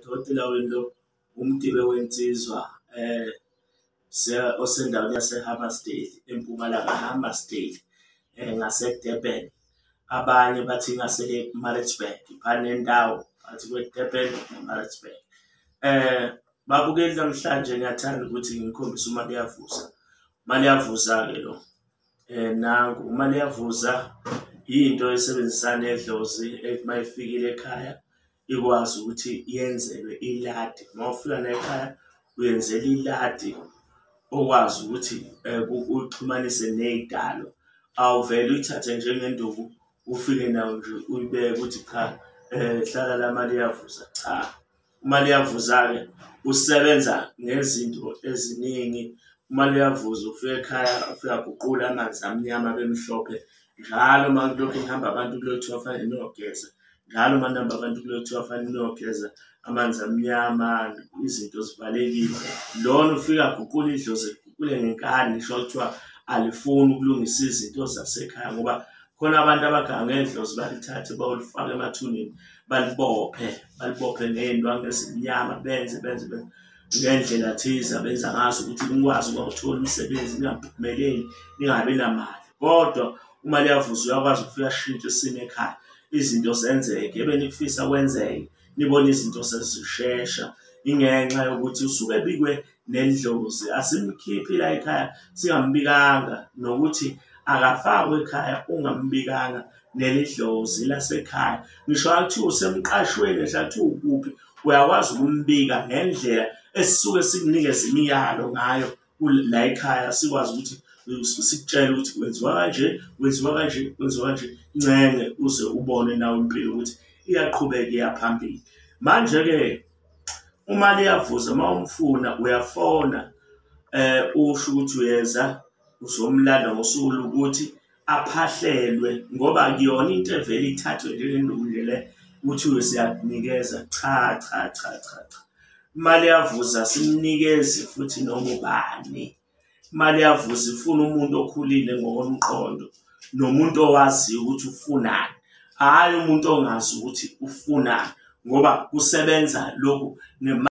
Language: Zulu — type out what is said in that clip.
Dokotela wenu lo umdibe wensizwa osendaweni yase-Hammarsdale, eMpumalanga Hammarsdale, ngase-Durban. Abanye bathi ngase-Maritzburg, banendawo phakathi kwe-Durban ne-Maritzburg. Babukeli, namhlanje ngiyathanda ukuthi ngikhombise uMaliyavuza. Maliyavuza-ke lo nangu uMaliyavuza, yinto esebenzisana nedlozi ethi uma ifikile ekhaya ikwazi ukuthi yenzelwe iladi. Uma ufika la ekhaya uyenzela iladi okwazi ukuthi uyixhumanise ney'dalo. Awuvele uyithathe njengenduku ufike nayo nje uyibeke ukuthi cha, hlala la Maliyavuza. Cha, uMaliyavuza-ke usebenza ngezinto eziningi. UMaliyavuza ufika ekhaya ufika aguqule amanzi amnyama abe mhlophe. Njalo uma kulokhu kuhamba abantu kuyothiwa fanele niyogeza, njalo uma kuhamba abantu kuyothiwa fanele niyogeza, amanzi amnyama, izinto zivalekile. Lona ufika aguqule idlozi, eguqule ngenkani, ngisho kuthiwa alifuni ukulungisa izinto zasekhaya, ngoba khona abantu abaganga ngedlozi balithathe bayolifaka emathuneni, balibophe ngey'ndwangu ezimnyama, benze ngendlela thize abenza ngazo ukuthi nikwazi ukwawuthola umsebenzi, ningaphumeleli, ningabi namali. Kodwa uMaliyavuza uyakwazi ukufika ashintshe isimo ekhaya, izinto zenzeke ebenikufisa kwenzeke, nibone izinto sezishesha, ingenxa yokuthi usuke ebikwe nedlozi. Asimkhiphi la ekhaya singambikanga, nokuthi akafakwe ekhaya ungambikanga nelidlozi lasekhaya. Ngisho kuthiwa usemqashweni, ngisho kuthiwa ukuphi, uyakwazi ukumbika ngendlela esisuke sikunikeza imiyalo ngayo la ekhaya, sikwazi ukuthi sikutshele ukuthi kwenziwa kanje, kwenziwa kanje, kwenziwa kanje, ncenge uze ubone nawe impilo ukuthi iyaqhubeka iya phambili. Manje-ke uMaliyavuza uma umfuna uyafona, usho ukuthi uyeza uzomlanda ngosuku lokuthi aphahlelwe, ngoba akuyona into evele ithathwe njengenduku nje le ukuthi siyakunikeza. Cha cha cha cha cha, uMaliyavuza simnikezi futhi noma ubani. Maliyavuza ifuna umuntu okhulile ngokomqondo nomuntu owaziyo ukuthi ufunani, hhayi umuntu ongazi ukuthi ufunani, ngoba kusebenza lokhu.